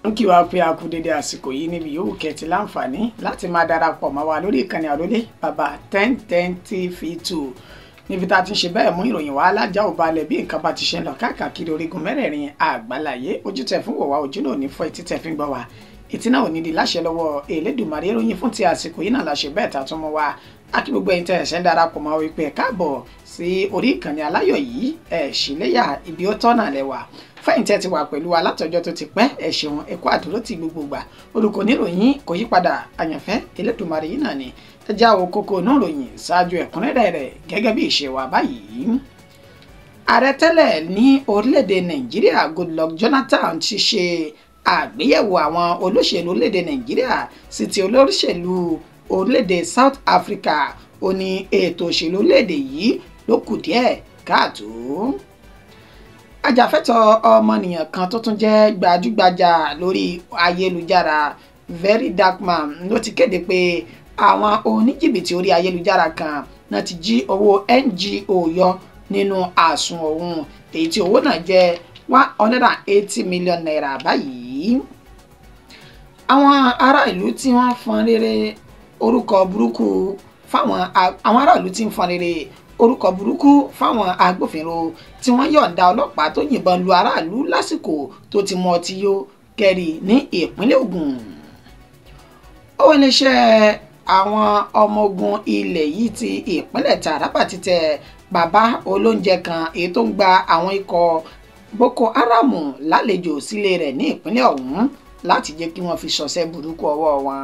Ń kí wa pé a kú dédé àsìkò yìí níbi yòówù kẹtì láǹfààní láti máa darapọ̀ mọ́ wa lórí ìkànnì àrólé bàbá 1010 TV2, níbi tá a ti ń ṣe bẹ́ẹ̀ mú ìròyìn wá alájà ò balẹ̀ bí nǹkan bá ti ṣe ń lọ káàkiri orígun mẹ́rẹ̀ẹ̀rin àgbáláyé. Ojú tẹ̀ fún wọ̀wá, ojú náà ní fọ́, etí tẹ̀ fi ń gbọ́ wa, etí náà ò ní di láṣẹ lọ́wọ́ Elédùmarè. Ìròyìn fún ti àsìkò yìí náà láṣẹ bẹ́ẹ̀ tá a tún mú wa. Akí gbogbo ẹ̀yin tẹ́ ẹ̀ṣẹ̀ ń darapọ̀ mọ́ wípé ẹ káàbọ̀ sí orí ìkànnì aláyọ̀ yìí, ẹ̀ ṣíléyà ibi ó tọ́nà lẹ́wà. Fẹ́yìn tẹ́ ti wà pẹ̀lú wa látọjọ́ tó ti pẹ́, ẹ ṣeun, ẹ kú àdúró ti gbogbo gbà. Olùkọ́ níròyìn kò yí padà, àyànfẹ́ Elédùmarè yìí náà ni. Ẹ já o kókó inú ìròyìn ṣáájú ẹ̀kúnrẹ́rẹ́ rẹ̀ gẹ́gẹ́ bí ìṣe wa báyìí. Ààrẹ tẹ́lẹ̀ ní orílẹ̀-èdè Nàìjíríà Goodluck Jonathan ti ṣe àgbéyẹ̀wò àwọn olóṣèlú orílẹ̀-èdè Nàìjíríà sí ti olóṣèlú orílẹ̀-èdè South Africa. Ó ní ètò òṣèlú orílẹ̀-èdè yìí ló kù díẹ̀ káàtó. Ajàfẹ́tọ̀ọ́ ọmọnìyàn kan tó tún jẹ́ gbajúgbajà lórí ayélujára Very Dark Man ló ti kéde pé àwọn oníjìbìtì orí ayélujára kan náà ti jí owó NGO yọ nínú àsùnwọ̀n òun, èyí tí owó náà jẹ́ ₦180 million báyìí. Àwọn ará ìlú tí wọ́n fọn rere orúkọ burúkú fáwọn àwọn aráàlú tí ń fọn rere orúkọ burúkú fáwọn agbófinró tí wọ́n yọ̀ǹda ọlọ́pàá tó yìnbọn lu aráàlú lásìkò tó ti mu ọtí yó kẹ́rì ní ìpínlẹ̀ Ògùn. Ó iléeṣẹ́ àwọn ọmọ ogun ilẹ̀ yìí ti ìpínlẹ̀ Taraba ti tẹ bàbá olóúnjẹ kan èyí tó ń gba àwọn ikọ̀ Boko Haram lálejò sílé rẹ̀ ní ìpínlẹ̀ ọ̀hún láti jẹ́ kí wọ́n fi ṣọṣẹ́ burúkú ọwọ́ wọn.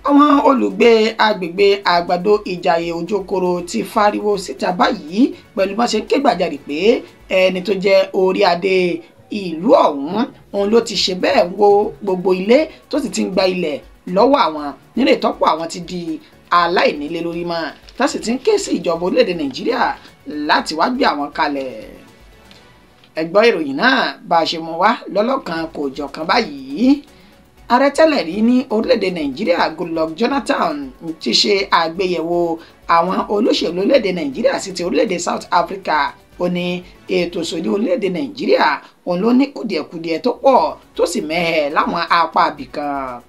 Àwọn olùgbé agbègbè Àgbàdo Ìjàyè Òjòkòrò ti fariwo síta báyìí pẹ̀lú bọ́n ṣe ń ké gbàjarè pé ẹni tó jẹ́ orí adé ìlú ọ̀hún òun ló ti ṣe bẹ́ẹ̀ wó gbogbo ilé tó sì ti ń gba ilẹ̀ lọ́wọ́ àwọn nínú ìtọ́pọ̀ àwọn ti di aláìnílé lórí mọ́, tá sì ti ń ké sí ìjọba orílẹ̀-èdè Nàìjíríà láti wá gbé àwọn kalẹ̀. Ẹ gbọ́ ìròyìn náà bá a ṣe mú wá lọ́lọ́kan kò jọ̀kan báyìí. Ààrẹ tẹ́lẹ̀ rí ní orílẹ̀-èdè Nàìjíríà Goodluck Jonathan ti ṣe àgbéyẹ̀wò àwọn olóṣèlú orílẹ̀-èdè Nàìjíríà sí ti orílẹ̀-èdè South Africa. Ó ní ètò òṣèlú orílẹ̀-èdè Nàìjíríà òun ló ní kùdìẹ̀kudiẹ tó pọ̀ tó sì mẹ́hẹ̀ láwọn apá ibìkan.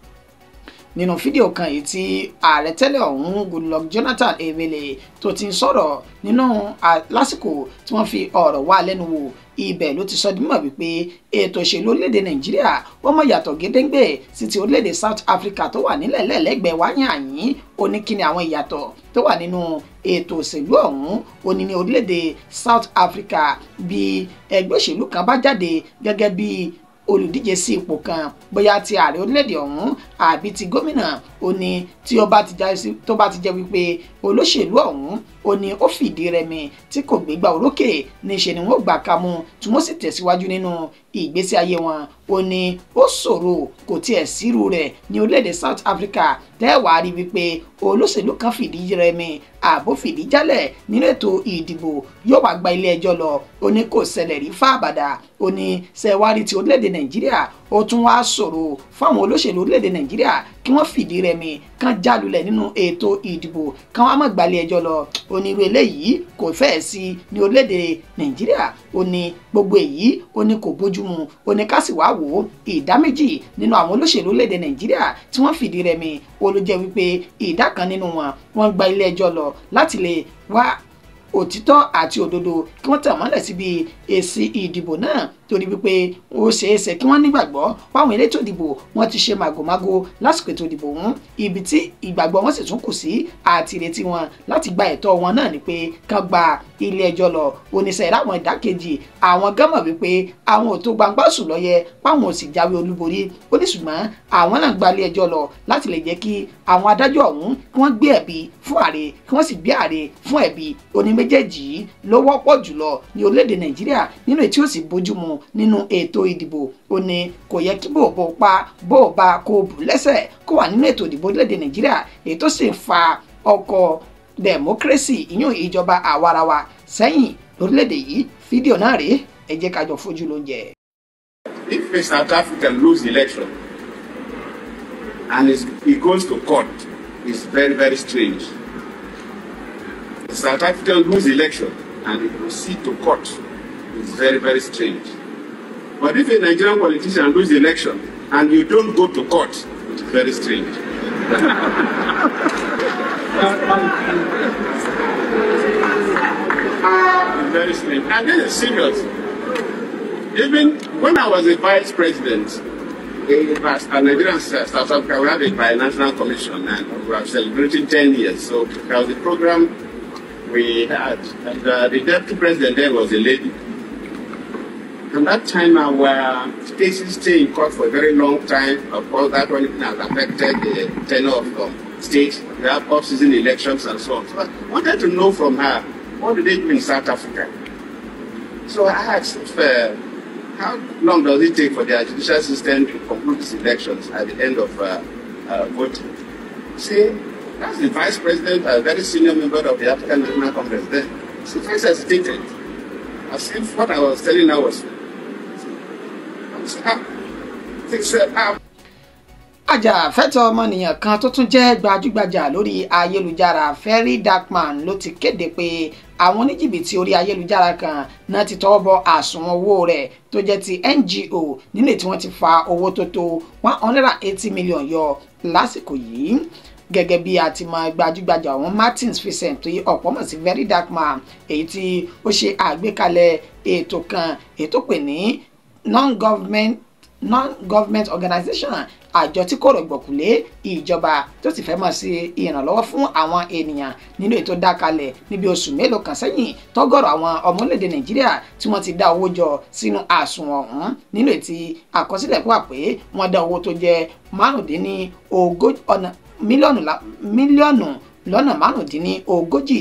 Nínú fídíò kan èyí tí ààrẹ tẹ́lẹ̀ ọ̀hún Goodluck Jonathan Ebele tó ti ń sọ̀rọ̀ nínú lásìkò tí wọ́n fi ọ̀rọ̀ wá lẹ́nu wò, ibẹ̀ ló ti sọ di mímọ̀ wípé ètò òṣèlú orílẹ̀-èdè Nàìjíríà ó mọ̀ yàtọ̀ gédéǹgbè sí ti orílẹ̀-èdè South Africa tó wà nílẹ̀ lẹ́lẹ́gbẹ̀ẹ́ wáyà yín. Ó ní kí ni àwọn ìyàtọ̀ tó wà nínú ètò òṣèlú ọ̀hún? Ó ní ní orílẹ̀-èdè South Africa, bí ẹgbẹ́ òṣèlú kan bá jáde gẹ́gẹ́ bí olùdíje sí ipò kan, bóyá ti ààrẹ orílẹ̀-èdè ọ̀hún àbí ti gómìnà, ó ní tí ó bá ti tó bá ti jẹ́ wípé olóṣèlú ọ̀hún ó ní ó fìdí rẹmi tí kò gbégbá orókè, níṣe ni wọ́n gbà kámú tí wọ́n sì tẹ̀síwájú nínú ìgbésí ayé wọn. Ó ní ó ṣòro, kò tiẹ̀ sírú rẹ̀ ní orílẹ̀-èdè South Africa tẹ́wàá rí wípé olóṣèlú kan fìdí rẹmi àbó fìdí jálẹ̀ nínú ètò ìdìbò, yóò wá gba ilé ẹjọ́ lọ. Ó ní kò ṣẹlẹ̀ rí fáàbàdà. Ó ní ṣẹwárí ti orílẹ̀-èdè Nàìjíríà, ó tún wá ṣòro fáwọn olóṣèlú orílẹ̀-èdè Nàìjíríà kí wọ́n fìdí rẹmi kán jálulẹ̀ nínú ètò ìdìbò kán wá má gbalẹ̀ ẹjọ́ lọ. Ó ní irú eléyìí kò fẹ́ẹ̀ sí ní orílẹ̀-èdè Nàìjíríà. Ó ní gbogbo èyí, ó ní kò bójúmu. Ó ní ká sì wá wò ó, ìdá 2 nínú àwọn olóṣèlú orílẹ̀-èdè Nàìjíríà tí wọ́n fìdí rẹmi, ó ló jẹ́ wípé ìdá 1 nínú wọn wọ́n gba ilé ẹjọ́ lọ láti lè wá òtítọ́ àti òdodo kí wọ́n tẹ̀ mọ́lẹ̀ síbi èsì ìdìbò náà, torí wípé ó ṣeéṣe kí wọ́n nígbàgbọ́ fáwọn elétò ìdìbò wọ́n ti ṣe màgòmágó lásìkò ètò ìdìbò ọ̀hún. Ibi tí ìgbàgbọ́ wọn sì tún kù sí àti ìrètí wọn láti gba ẹ̀tọ́ wọn náà ni pé kán gba ilé ẹjọ́ lọ. Oníṣẹ́ ìráwọn ìdákejì àwọn gánmọ̀ wípé àwọn ò tó gbangba sùn lọ́yẹ páwọn ò sì jáwé olúborí. Ó ní ṣùgbọ́n àwọn náà gba ilé ẹjọ́ lọ láti lè jẹ́ kí àwọn adájọ́ ọ̀hún kí wọ́n gbé ẹ̀bi fún ààrẹ, kí wọ́n sì gbé ààrẹ fún ẹ̀bi. Oní méjèèjì ló wọ́pọ̀ jùlọ ní orílẹ̀-èdè Nàìjíríà nínú èyí tí ó sì bójúmu nínú ètò ìdìbò. Ó ní kò yẹ kí bòbò pa bòbá kó bù lẹ́sẹ̀ kó wà nínú ètò ìdìbò orílẹ̀-èdè Nàìjíríà, èyí tó sì ń fa ọkọ̀ democracy, ìyún ìjọba àwarawa sẹ́yìn lórílẹ̀-èdè yìí. Fídíò náà rèé, ẹ jẹ́ ká jọ fojú lóúnjẹ. If a South African lose election and he goes to court, it's very, very strange. The South African lose election and he proceed to court is very, very strange. But if a Nigerian politician loses the election and you don't go to court, it's very strange. It's very strange. And this is serious. Even when I was a vice president, a Nigerian South Africa, we have a binational commission and we are celebrating 10 years. So there was a program we had, and the deputy president there was a lady. And that time our cases stay in court for a very long time. Of course, that one has affected the tenure of states. We have off-season elections and so on. So I wanted to know from her, what do they do in South Africa? So I asked if, how long does it take for the judicial system to conclude these elections at the end of voting? See, that's the vice president, a very senior member of the African National Congress then. She first hesitated, as if what I was telling her was... Ajàfẹ́tọ̀ọ́ ọmọnìyàn kan tó tún jẹ́ gbajúgbajà lórí ayélujára Very Dark Man ló ti kéde pé àwọn oníjìbìtì orí ayélujára kan náà ti tọwọ́ bọ àsùnwọ̀n owó rẹ̀ tó jẹ́ ti NGO nínú tí wọ́n ti fa owó tó tó 180 million yọ lásìkò yìí. Gẹ́gẹ́ bí a ti mọ gbajúgbajà ọ̀hún Martins Vincent tó yí ọ̀pọ̀ mọ̀ sí Very Dark Man, èyí tí ó ṣe àgbékalẹ̀ ètò kan ètò pè ní non-government organization, àjọ tí kò rọ̀gbọ̀kúlé ìjọba tó sì fẹ́ mọ̀ sí ìrànlọ́wọ́ fún àwọn ènìyàn nínú ètò dákalẹ̀ níbi oṣù mélòó kan sẹ́yìn tọ́gọ̀rọ̀ àwọn ọmọ orílẹ̀-èdè Nàìjíríà tí wọ́n ti dá owó jọ sínú àsùnwọ̀n ọ̀hún nínú ètí àkọsílẹ̀ wà pé wọ́n dá owó tó jẹ́ mílíọ̀nù lọ́nà 35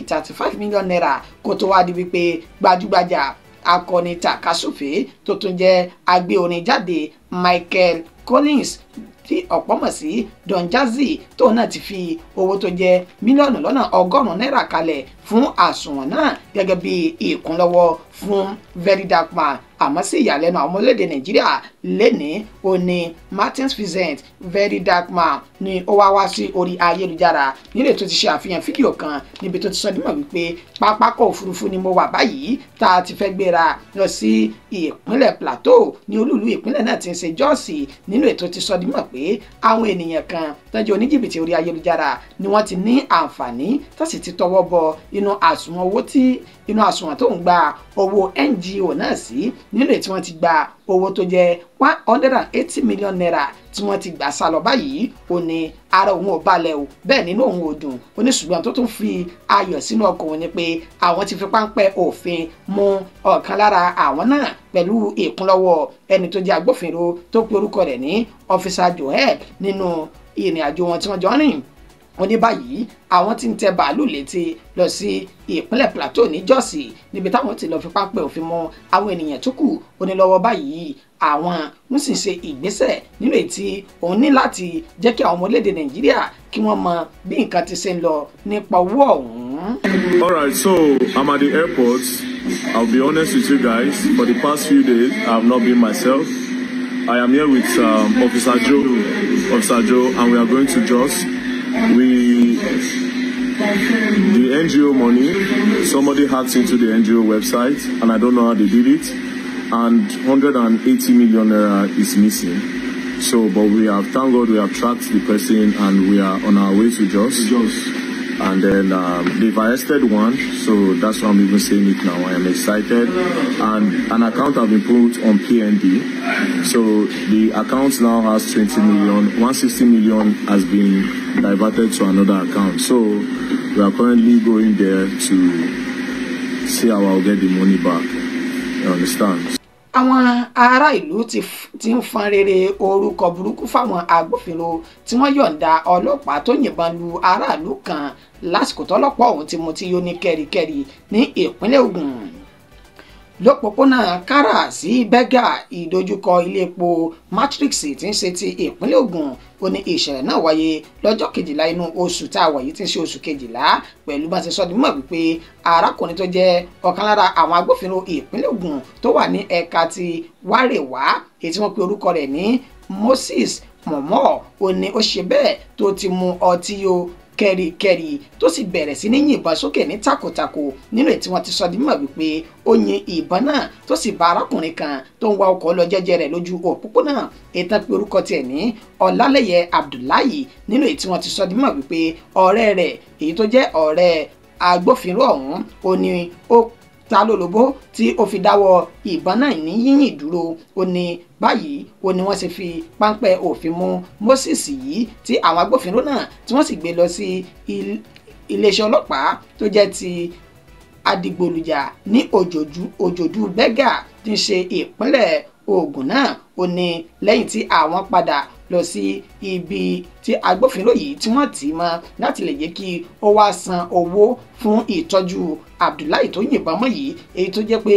35 million naira kó tó wá di wípé gbajúgbajà akọni tàkasúfè tó tún jẹ́ agbé orin jáde Michael Collins tí ọ̀pọ̀ mọ̀ sí Don Jazzy tóun náà ti fi owó tó jẹ́ mílíọ̀nù lọ́nà 100 náírà kalẹ̀ fún àsùnwọ̀n náà gẹ́gẹ́ bí ìkúnlọ́wọ́ fún Very Dark Man. Àmọ́ sí ìyàlẹ́nu àwọn ọmọlédè Nàìjíríà lẹ́ni ó ní Martins Vincent Very Dark Man ni ó wá wá sí orí ayélujára nílé tó ti ṣe àfihàn fídíò kan níbi tó ti sọ dímọ̀ wípé pápákọ̀ òfurufú ni mo wà báyìí tá a ti fẹ́ gbéra lọ sí ìpínlẹ̀ Plateau ní olúùlú ìpínlẹ̀ náà ti ń ṣe Jọ́ọ̀sì nínú ètò ti sọ dímọ̀ pé àwọn ènìyàn kan tó jẹ́ oníjìbìtì orí ayélujára ni wọ́n ti ní àǹfààní tó sì ti tọwọ́ bọ inú àsùnwọ̀n owó tí inú àsùnwọ̀n tó ń gba owó NGO náà sí nínú èyí tí wọ́n ti gba owó tó jẹ́ 180 million naira tí wọ́n ti gbà sá lọ báyìí. Ó ní ara òun ò balẹ̀ o, bẹ́ẹ̀ nínú òun ò dùn. Ó ní ṣùgbọ́n tó tún fi ayọ̀ sínú ọkàn òun ni pé àwọn ti fi páńpẹ́ òfin mú ọ̀kan lára àwọn náà pẹ̀lú ìkúnlọ́wọ́ ẹni tó jẹ́ agbófinró tó pe orúkọ rẹ̀ ní Officer Joel nínú ìrìn àjò wọn tí wọ́n jọ rìn. Wọ́n ní báyìí àwọn tí ń tẹ bàálù létí lọ sí ìpínlẹ̀ Plateau ní Jọ́ọ̀sì níbi táwọn ti lọ fi páńpẹ́ òfin mú àwọn ènìyàn tó kù. Ó ní lọ́wọ́ báyìí àwọn ń sì ṣe ìgbésẹ̀ nínú ètí òun ní láti jẹ́ kí àwọn ọmọ orílẹ̀-èdè Nàìjíríà kí wọ́n mọ bí nǹkan ti ṣe ń lọ nípa owó ọ̀hún. All right, so I'm at the airport. I'll be honest with you guys, for the past few days I've not been myself. I am here with Officer Joe, and we are going to Jos. The NGO money, somebody hacked into the NGO website, and I don't know how they did it, and 180 million naira is missing. So, but we have, thank God, we have tracked the person, and we are on our way to Jos. And then they've arrested one, so that's why I'm even saying it now. I am excited. And an account has been put on PND. So the account now has 20 million. 160 million has been diverted to another account. So we are currently going there to see how I'll get the money back. You understand? Àwọn ará ìlú ti ń fọn rere orúkọ burúkú fáwọn agbófinró tí wọ́n yọ̀ǹda ọlọ́pàá tó yìnbọn lu aráàlú kan lásìkò tọ́lọ́pàá ọ̀hún ti mutí yó ní kẹ́ríkẹ́rí ní ìpínlẹ̀ Ògùn. Lópòpónà Kárà sí Bẹ́gà ìdojúkọ ilé epo Matrix tí ń ṣe ti ìpínlẹ̀ Ògùn ó ní ìṣẹ̀lẹ̀ náà wáyé lọ́jọ́ kejìlá inú oṣù tá a wà yìí tí ń ṣe oṣù kejìlá pẹ̀lú bá ṣe sọ di mímọ̀ wípé arákùnrin tó jẹ́ ọ̀kan lára àwọn agbófinró ìpínlẹ̀ Ògùn tó wà ní ẹ̀ka ti Wárèwá èyí tí wọ́n pe orúkọ rẹ̀ ní Moses Mọ̀mọ́ ó ní ó ṣe bẹ́ẹ̀ tó ti mu ọtí yó kẹ́ríkẹ́rí tó sì bẹ̀rẹ̀ sí ní yìnbọn sókè ní takòtako nínú èyí tí wọ́n ti sọ di mímọ̀ wípé ó yin ìbọn náà tó sì bá arákùnrin kan tó ń wa ọkọ̀ lọ jẹ́jẹ́ rẹ̀ lójú òpópónà ìtàn pé orúkọ tiẹ̀ ní Ọlálẹ́yẹ Abdullahi nínú èyí tí wọ́n ti sọ di mímọ̀ wípé ọ̀rẹ́ rẹ̀ èyí tó jẹ́ ọ̀rẹ́ agbófinró ọ̀hún ó ní ó ta lólobó tí ó fi dáwọ́ ìbọn náà ní yíyìn dúró. Ó ní báyìí ó ní wọ́n ṣe fi páńpẹ́ òfin mú Moses yìí tí àwọn agbófinró náà tí wọ́n sì gbé lọ sí iléeṣẹ́ ọlọ́pàá tó jẹ́ ti adigbolujà ní Òjòdú Bẹ́gà tí ń ṣe ìpínlẹ̀ Ògùn náà. Ó ní lẹ́yìn tí àwọn padà lọ sí ibi tí agbófinró yìí tí wọ́n tì í mọ́ láti lè jẹ́ kí ó wá san owó fún ìtọ́jú Abdullahi tó yìnbọn mọ́ yìí, èyí tó jẹ́ pé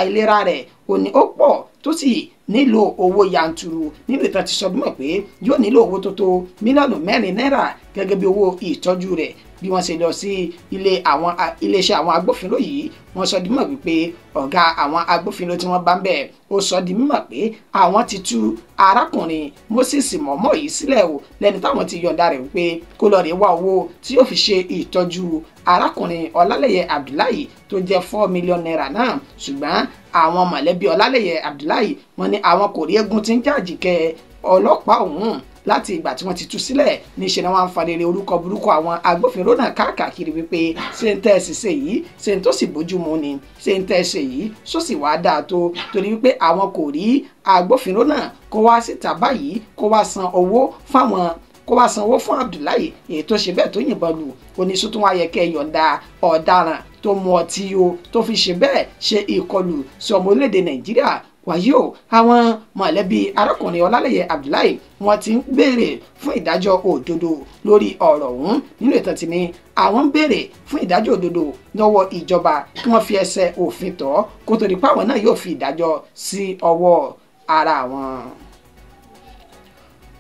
àìlera rẹ̀ ó ní ó pọ̀ tó sì nílò owó yanturu. Nínú ìtàn ti sọ mọ̀ pé yóò nílò owó tó tó 4 mílíọ̀nù náírà gẹ́gẹ́ bí owó ìtọ́jú rẹ̀. Bí wọ́n ṣe lọ sí iléeṣẹ́ àwọn agbófinró yìí, wọ́n sọ di mímọ̀ wípé ọ̀gá àwọn agbófinró tí wọ́n bá ń bẹ̀ ó sọ di mímọ̀ pé àwọn ti tú arákùnrin Moses mọ̀mọ́ yìí sílẹ̀ o, lẹ́ni táwọn ti yọ̀ǹda rẹ̀ wípé kó lọ rè wá owó tí yóò fi ṣe ìtọ́jú arákùnrin Ọlálẹ́yẹ Abdullahi tó jẹ́ 4 million naira náà. Ṣùgbọ́n àwọn mọ̀lẹ́bí Ọlálẹ́yẹ Abdullahi wọ́n ní àwọn kò rí eégún tí ń jàjì kẹ ọlọ́pàá ọ̀hún láti ìgbà tí wọ́n ti tú sílẹ̀. Níṣẹ́ ni wọ́n ń farere orúkọ burúkú àwọn agbófinró náà káàkiri wípé ṣé ń tẹ́ ẹ sì ṣe yìí, ṣé ń tó sì bójú mu ni, ṣé ń tẹ́ ẹ ṣe yìí só sì wáá dáa tó, torí wípé àwọn kò rí agbófinró náà kó wá síta báyìí kó wá san owó fáwọn, kó wá sanwó fún Abdullahi èyí tó ṣe bẹ́ẹ̀ tó yìnbọn lù. Oníṣó tó wá yẹ kẹ́ ẹ yọ̀ǹda ọ̀daràn tó mu ọtí yó tó fi ṣe bẹ́ẹ̀ ṣe ìkọlù sí ọmọ orílẹ̀-èdè Nàìjíríà. Wàyí o, àwọn mọ̀lẹ́bí arákùnrin Ọlálẹ́yẹ Abdullahi wọ́n ti ń béèrè fún ìdájọ́ òdodo lórí ọ̀rọ̀ ọ̀hún. Nínú ìtàn tí ni àwọn ń béèrè fún ìdájọ́ òdodo lọ́wọ́ ìjọba kí wọ́n fi ẹsẹ̀ òfin tọ́ kó tó di pé àwọn náà yóò fi ìdájọ́ sí ọwọ́ ara wọn.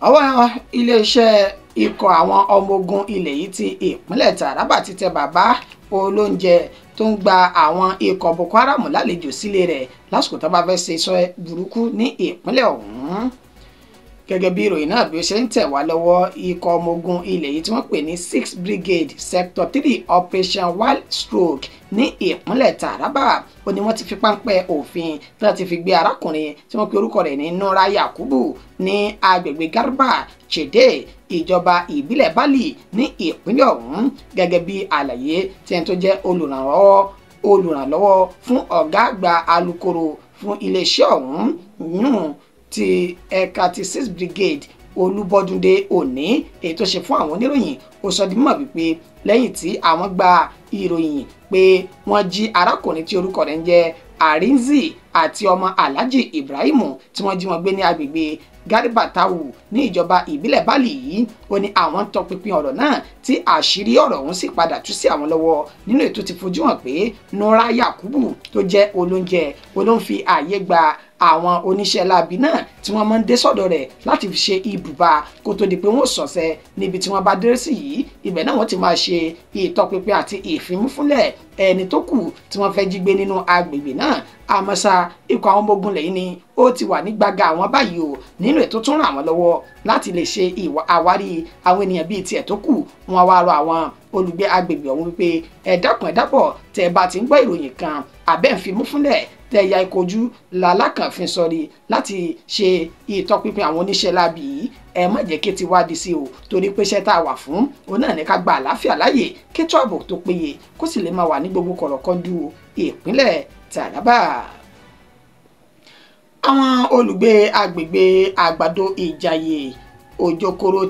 Ọwọ́ iléeṣẹ́ ikọ̀ àwọn ọmọ ogun ilẹ̀ yìí ti ìpínlẹ̀ Taraba ti tẹ bàbá olóúnjẹ tó ń gba àwọn ikọ̀ Boko Haram lálejò sílé rẹ̀ lásìkò tó bá fẹ́ ṣe iṣẹ́ burúkú ní ìpínlẹ̀ ọ̀hún. Gẹ́gẹ́ bí ìròyìn náà bí ó ṣe ń tẹ̀ wá lọ́wọ́, ikọ̀ ọmọ ogun ilẹ̀ yìí tí wọ́n pè ní 6 Brigade Sector 3 Operation Wild Stroke ní ìpínlẹ̀ Taraba ó ní wọ́n ti fi páńpẹ́ òfin tí wọ́n ti fi gbé arákùnrin tí wọ́n pe orúkọ rẹ̀ ní Nura Yakubu ní agbègbè Garba Chede, ìjọba ìbílẹ̀ Bali ní ìpínlẹ̀ ọ̀hún. Gẹ́gẹ́ bí àlàyé tí ẹni tó jẹ́ olùrànlọ́wọ́ fún ọ̀gá àgbà alukoro fún iléeṣẹ́ ọ̀hún yún ti ẹ̀ka ti 6 Brigade, Olúbọ́dúndé Òní, èyí tó ṣe fún àwọn oníròyìn, ó sọ di mímọ̀ wípé lẹ́yìn tí àwọn gba ìròyìn pé wọ́n jí arákùnrin tí orúkọ rẹ̀ ń jẹ́ Arinzi àti ọmọ Alhaji Ibrahim tí wọ́n jí wọn gbé ní agbègbè Garba Tawu ní ìjọba ìbílẹ̀ Bali yìí, ó ní àwọn ń tọpinpin ọ̀rọ̀ náà tí àṣírí ọ̀rọ̀ ọ̀hún sì padà tú sí àwọn lọ́wọ́. Nínú ètò ti fojú hàn pé Nura Yakubu tó jẹ́ olóúnjẹ olóńfi ààyè gba àwọn oníṣẹ́ láabi náà tí wọ́n máa ń dé sọ́dọ̀ rẹ̀ láti fi ṣe ibùba kó tó di pé wọ́n sọ̀sẹ̀ níbi tí wọ́n bá dé sí yìí. Ibẹ̀ náà wọ́n ti máa ṣe ìtọpinpin àti ìfimúfúnlẹ̀ ẹni tó kù tí wọ́n fẹ́ jí gbé nínú agbègbè náà. Àmọ́ ṣá, ikọ̀ àwọn ọmọ ogun lẹ́yìn ni ó ti wà ní gbàgà àwọn báyìí o, nínú ètò tó ràn wọ́n lọ́wọ́ láti lè ṣe àwárí àwọn ènìyàn bíi tiẹ̀ tó kù. Wọ́n wá rọ àwọn olùgbé agbègbè ọ̀hún wípé ẹ dákun, ẹ dábọ̀, tẹ́ ẹ bá ti ń gbọ́ ìròyìn kan àbẹ́ ń fimú fúnlẹ̀ tẹ́ ya ikọ̀ ojú làlákànfin sọrí láti ṣe ìtọpinpin àwọn oníṣẹ́ láabi yìí, ẹ má jẹ́ kí ti wádìí sí o, torí pé iṣẹ́ tá a wà fún òun náà ní ká gba àlàáfíà láàyè, kétò ààbò tó péye kó sì lè máa wà ní gbogbo kọ̀rọ̀kọ́ndù ìpínlẹ̀ Taraba. Àwọn olùgbé agbègbè Àgbàdo Ìjàyè Òjòkòrò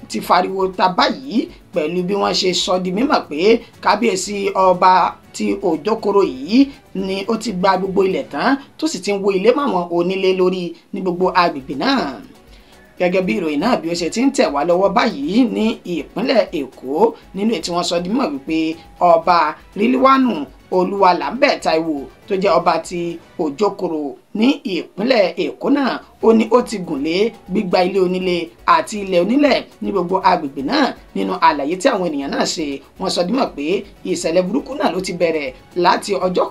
ti fariwo ta báyìí pẹ̀lú bí wọ́n ṣe sọ di mímọ̀ pé kábíyèsí ọba ti Òjòkòrò yìí ni ó ti gba gbogbo ilẹ̀ tán tó sì ti ń wó ilé máwọn onílé lórí ní gbogbo agbègbè náà. Gẹ́gẹ́ bí ìròyìn náà bí ó ṣe ti ń tẹ̀ wá lọ́wọ́ báyìí ní ìpínlẹ̀ Èkó, nínú ètí wọ́n sọ di mímọ̀ wípé ọba Rílíwánù Olúwalámbẹ̀ Táíwò tó jẹ́ ọba ti Òjòkòrò ní ìpínlẹ̀ Èkó náà ó ní ó ti gùn lé gbígba ilé onílé àti ilẹ̀ onílẹ̀ ní gbogbo agbègbè náà. Nínú àlàyé tí àwọn ènìyàn náà ṣe, wọ́n sọ dímọ̀ pé ìṣẹ̀lẹ̀ burúkú náà ló ti bẹ̀rẹ̀ láti ọjọ́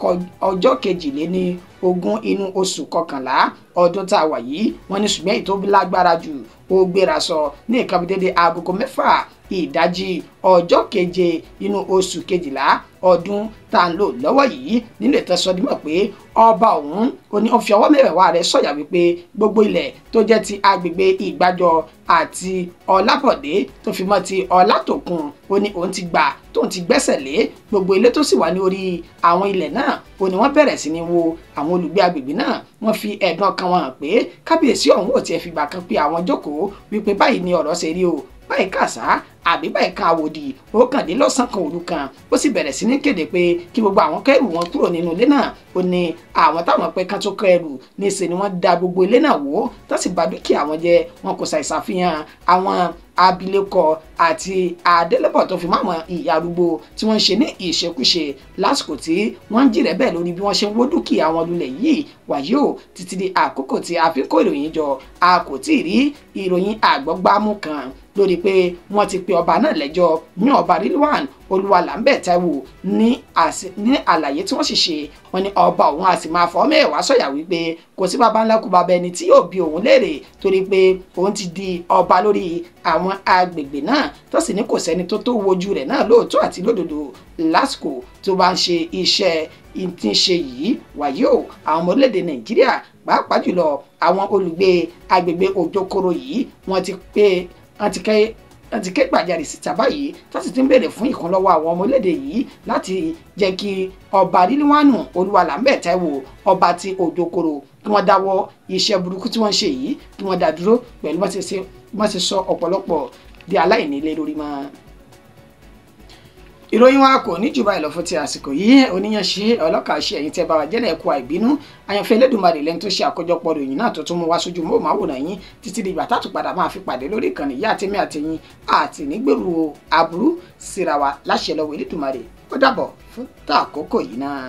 22 inú oṣù kọkànlá ọdún tá a wà yìí. Wọ́n ní ṣùgbọ́n èyí tó lágbára jù ó gbéra sọ ní nǹkan bí dédé agogo 6 ìdájí ọjọ́ 7 inú oṣù kejìlá ọdún tá à ń lò lọ́wọ́ yìí. Nílò ìtẹ́sọ́dímọ̀ pé ọba òun ó ní ó fi ọwọ́ mẹ́wẹ̀ẹ̀wá rẹ̀ sọ̀yà wípé gbogbo ilẹ̀ tó jẹ́ ti agbègbè Ìgbàjọ àti Ọlábọ̀dé tó fi mọ́ ti Ọlátòkun ó ní òun ti gbà tóun ti gbẹ́sẹ̀ lé gbogbo ilé tó sì wà ní orí àwọn ilẹ̀ náà. Ó ní wọ́n bẹ̀rẹ̀ sí ní wo àwọn olùgbé agbègbè náà, wọ́n fi ẹ̀dùn ọkàn wọn hàn pé kábíyèsí ọ̀hún ò tiẹ̀ fìgbà kan pé àwọn jókòó wípé báyìí ni ọ̀rọ̀ ṣe rí o, báyìí kàṣá àbí báyìí kan àwòdì. Ó kàn dé lọ́sàn kan òru kan, ó sì bẹ̀rẹ̀ sí ní kéde pé kí gbogbo àwọn kẹ́rù wọn kúrò nínú ilé náà. Ó ní àwọn táwọn pẹ́ kan tó kẹ́rù níṣẹ́ ni wọ́n da gbogbo ilé náà wó tó sì bà dúkìá wọn jẹ́. Wọn kò ṣàìsàfihàn àwọn abilékọ àti adélébọ̀ tó fi mọ́ àwọn ìyá arúgbó tí wọ́n ń ṣe ní ìṣekúṣe lásìkò tí wọ́n ń jìrẹ́ bẹ́ẹ̀ lórí bí wọ́n ṣe ń wó dúkìá wọn lulẹ̀ yìí. Wàyí o, títí di àkókò tí a fi kó ìròyìn jọ, a kò tí ì rí ìròyìn àgbọ́gbámú kan lórí pé wọ́n ti pe ọba náà lẹ́jọ́ ní ọba Rilwan Olúwalámbẹ̀ Táíwò ní àlàyé tí wọ́n sì ṣe. Wọ́n ní ọba òun a sì máa fọ́ mẹ́wàá sọ̀yà wípé kò sí baba ńlá kú baba ẹni tí yóò bi òun léèrè torí pé òun ti di ọba lórí àwọn agbègbè náà, tó sì ní kò sẹ́ni tó tó wojú rẹ̀ náà lóòótọ́ àti lódodo lásìkò tó bá ń ṣe iṣẹ́ tí ń ṣe yìí. Wàyí o, àwọn ọmọ orílẹ̀-èdè Nàìjíríà pàápàá jùlọ àwọn olùgbé agbègbè Òjòkòrò yìí wọ́n ti pé wọ́n ti ké gbàjarè síta báyìí, tó sì ti ń béèrè fún ìkúnlọ́wọ́ àwọn ọmọ orílẹ̀-èdè yìí láti jẹ́ kí ọba Rilwanu Olúwalámbẹ̀ Táíwò ọba ti Òjòkòrò kí wọ́n dáwọ́ iṣẹ́ burúkú tí wọ́n ń ṣe yìí, kí wọ́n dá dúró pẹ̀lú wọ́n ṣe sọ ọ̀pọ̀lọpọ̀ di aláìnílé lórí mọ́. Ìròyìn wa kò ní jù báyìí lọ fún ti àsìkò yìí. Oníyanṣe ọlọ́kà ṣe ẹ̀yin tẹ́ bá wa jẹ́lẹ̀ ẹ̀kú àìbínú. Àyànfẹ́ Elédùmarè lẹ́ni tó ṣe àkójọpọ̀ ìròyìn náà tó tún mú wá sójú mọ́ òmàwòrán yín títí di ìgbà tátù padà máa fi pàdé lórí ìkànnì yìí. Àtẹ̀mí àtẹ̀yìn àti nígbèrú aburú síra wa láṣẹ lọ́wọ́ Elédùmarè. Ó dàbọ̀ fún tàkókò yìí náà.